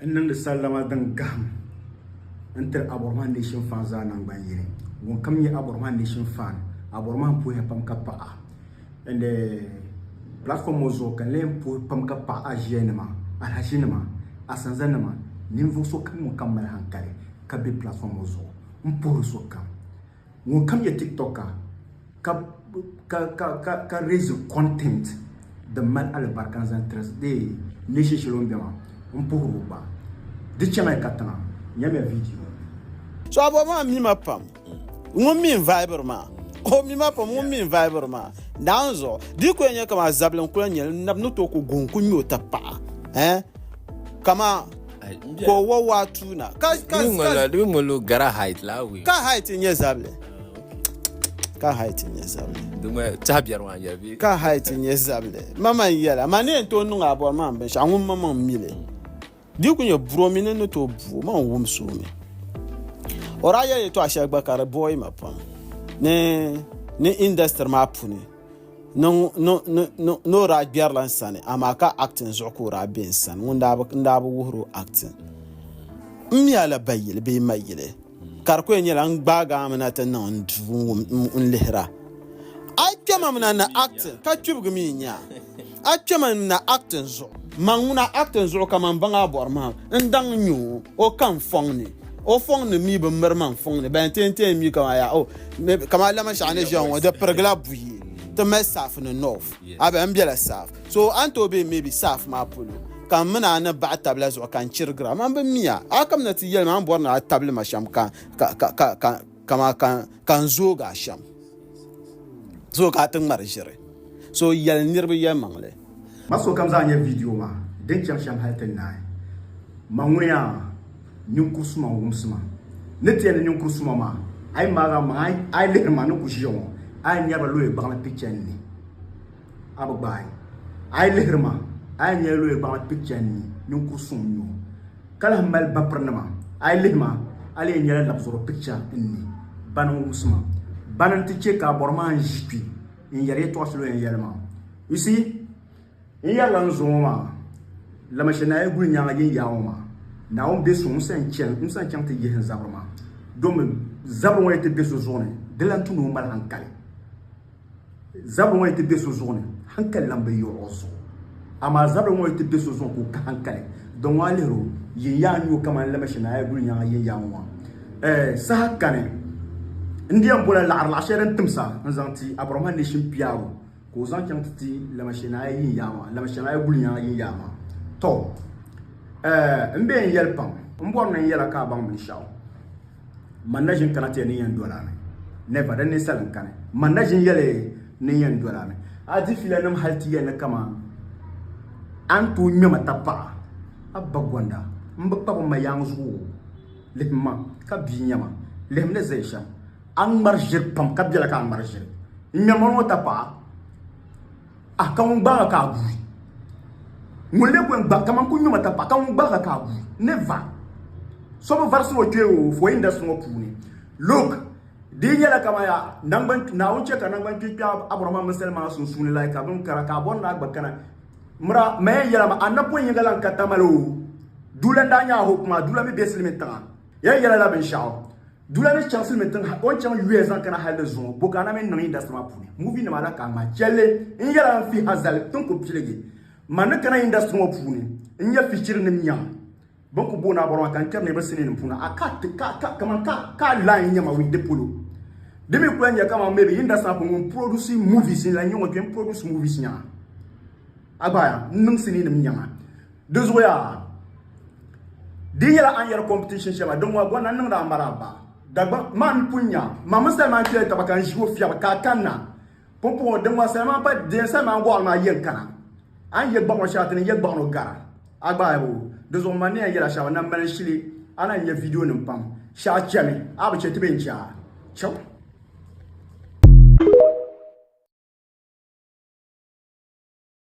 N niŋdi sallama din gahim n-tiri Aborɔmahi Nation Fan zaa naŋgban yini. Ŋun kam nyɛ Aborɔmahi Nation Fan, Aborɔmahi puhiya pam ka paɣ a. And platform ŋɔ zuɣu ka n lee puhi pam ka paɣ a ʒiɛnima, alhachinima, asanzanima, ninvuɣ so kam ŋun kam mali hankali ka be platform ŋɔ zuɣu. M puhiri sokam. Ŋun kam nyɛ TikToker ka ka ka ka ka raise content din mali alibarika n zaŋ tiri dee nation shɛli o ni be maa n puhiri o gba di chaŋla katiŋa nyamiya video ŋɔ. So a bɔri maa mi ma pam ŋun mi n vibiri maa o mi ma pam ŋun mi n vibiri maa naawuni zuɣu di ku yɛn nyɛ kaman zabili n kuli nyɛli n nabi ni tooi ku guhi n ku ŋme o tapaɣa eh kaman ka o wa waa tuuna ka ka ka Di mi ŋmanila o gara height la wee. Ka height n nyɛ zabili ka height n nyɛ zabili Di ŋmani tɛha biɛri maa n-nyɛli bee? Ka height n nyɛ zabili mama n yɛla ma ni yɛn tooi niŋ a bɔri maa binshɛɣu ŋun maŋmaŋ mili di ku nyɛ buro mini ni tooi bu o ma n wumsi o mi o daa yɛli yɛltɔɣa shɛli gba ka di boi ma pam ni ni industry maa puuni ni ni o daa gbɛrila n sani amaa ka acting zuɣu ka o daa be n sani ŋun daa n daa bi wuhiri o acting n mi a la ba yili bee ma yili ka di ku yɛn nyɛla n gbaagi a mi na ti niŋ n duu n lihira a yi kpɛma mi na ni acting ka kpibigi mi n-nya a kpɛma mi na acting zuɣu man ŋuna acting zuɣu ka man baŋ a bɔri maa n daŋ n nya o o ka n fɔŋ ni O fɔŋ ni mi bi miri ma n fɔŋ ni ban ti yɛn ti yɛn mi kaman ya o kaman alama shɛɣu ni ʒiya ŋɔ di pirigila buyi ti mali south ni north a bɛ n bela south so a ni tooi be maybe south maa polo ka n mini a ni baɣa tabila zuɣu ka n chirigira man bi miya a kamina ti yɛli ma a ni bɔri ni a tabili ma shɛm ka ka ka ka ka kaman ka ka n zoogi a shɛm so ka a ti ŋmari ʒiri so yɛli niriba yɛlimaŋli. Ma sokam zaa nya video maa din chaŋ shɛm hali ti naai. Ma ŋuni yaa ninkuri suma n-wumsi ma. Ni ti yɛli ni ninkuri suma maa, a yi maag a maŋa, a yi lihiri ma ni ku ʒiya ŋɔ, a yi nyari ba loya gbaŋli picha n ni, a bi gbaai. A yi lihiri ma, a yi nyari loya gbaŋli picha n ni, ninkuri suŋ n-nyɛ o. Ka lahi mali bapirinima, a yi lihi ma, a lee nyala labizɔro picha n ni. Bani n-wumsi ma. Bani n-ti chɛ ka a bɔri ma n-ʒi kpe n-yɛri yɛtɔɣ shɛli o yɛn yɛli maa. You see? N yɛrila n zuŋɔ maa, Lamasha Naa yi guli nyaaŋa yin yaa ŋɔ maa, Naawuni be so n sa n chaŋ ti yihi n zabiri maa, domi zabiri ŋɔ yi ti be so zuɣu ni, di lan tu ni o mali hankali. Zabiri ŋɔ yi ti be so zuɣu ni, hankali lan bi yiɣi o zuɣu. Amaa zabiri ŋɔ yi ti be so zuɣu ka o ka hankali, din ŋɔ a lihiri o, yin yaa n-nyɛ o kaman Lamasha Naa yi guli nyaaŋa yin yaa ŋɔ maa. Saha kani, n di yɛn bola laɣiri laɣ shɛli din timsa n-zaŋ ti Aborɔma Nation PRO. Ka o zaŋ chaŋ ti ti Lamashenaaya yin yaa maa, Lamashenaaya guli nyaŋa yin yaa maa. Tɔ! Ɛɛ, m be n yɛli pam, m bɔri ni n yɛla ka a baŋ binshɛɣu. Man na ʒin kana ti yɛli ni n yɛn doli a mi. Never, di ninsal n-kani. Man na ʒin yɛli ni n yɛn doli a mi. A di filanim hal ti yɛli ni kaman a ni tooi ŋme ma tapaɣa, a ba gonda, m bi kpabi m ma yaaŋa zuɣu o. Lihim ma, ka bia nya ma. Lihim ni zaya shɛm. A ŋmari ʒiri pam ka biɛla ka a ŋmari ʒiri. N ŋmɛri ŋɔ tapaɣa a ka ŋun gbaaga ka a guui. Ŋun lee ku yɛn gba kaman ku ŋmɛma tapaɣa ka ŋun gbaaga ka a guui. Never. So bi varisiri o kpee o for industry ŋɔ puuni. Look, di yi nyɛla kaman ya nangban Naawuni chɛ ka nangban kpee kpe Abraham mini Salima sunsuuni like ka bin kara ka a bɔri ni a gba kana. Mira, ma yɛn yɛla ma a napɔŋ yiŋga lan ka tamale o. Duula n daa nyɛ a hope maa, Duula mi be silimiin tiŋa. Yɛn yɛla la binshɛɣu. Dula ni chaŋ silimiin tiŋ o ni chaŋ US zaŋ kana hali ni zuŋɔ bo ka a na mi niŋ industry maa puuni movie nima la ka a ŋmaai chɛlli n yɛla n fiha zali tin ku piligi man ni kana industry ŋɔ puuni n nya fichiri nim nyaŋ bin ku booni a bɔri maa ka n kpɛri niriba sinii nim puuni a ka ka ka kaman ka ka line nyɛma with di polo di mi kula nyɛ kaman maybe industry maa puuni ŋun produce movies n lan nyɛ ŋun kpɛ n produce movies nyaŋa a gba n niŋ sinii nim nyaŋa Di zuɣu yaa di nyɛla a ni yɛri competition shɛli maa din ŋɔ gɔna niŋdi a mali a ba Dagbaŋ maa n pun nya ma mini Salman kpɛli taba ka n ʒi o fiɛbi ka a kanna pumpɔŋɔ din ŋɔ Salman pa di yɛn Salman gɔɣili maa yɛn kana a ni yɛ gbaɣinɔ shɛli ti ni yɛ gbaɣinɔ gara a gba ayi di zuɣu man ni yɛn yɛla shɛba na mali shili a na nya video nim pam shɛɣu chɛmi a bi chɛ ti bee n chɛ a chɛu.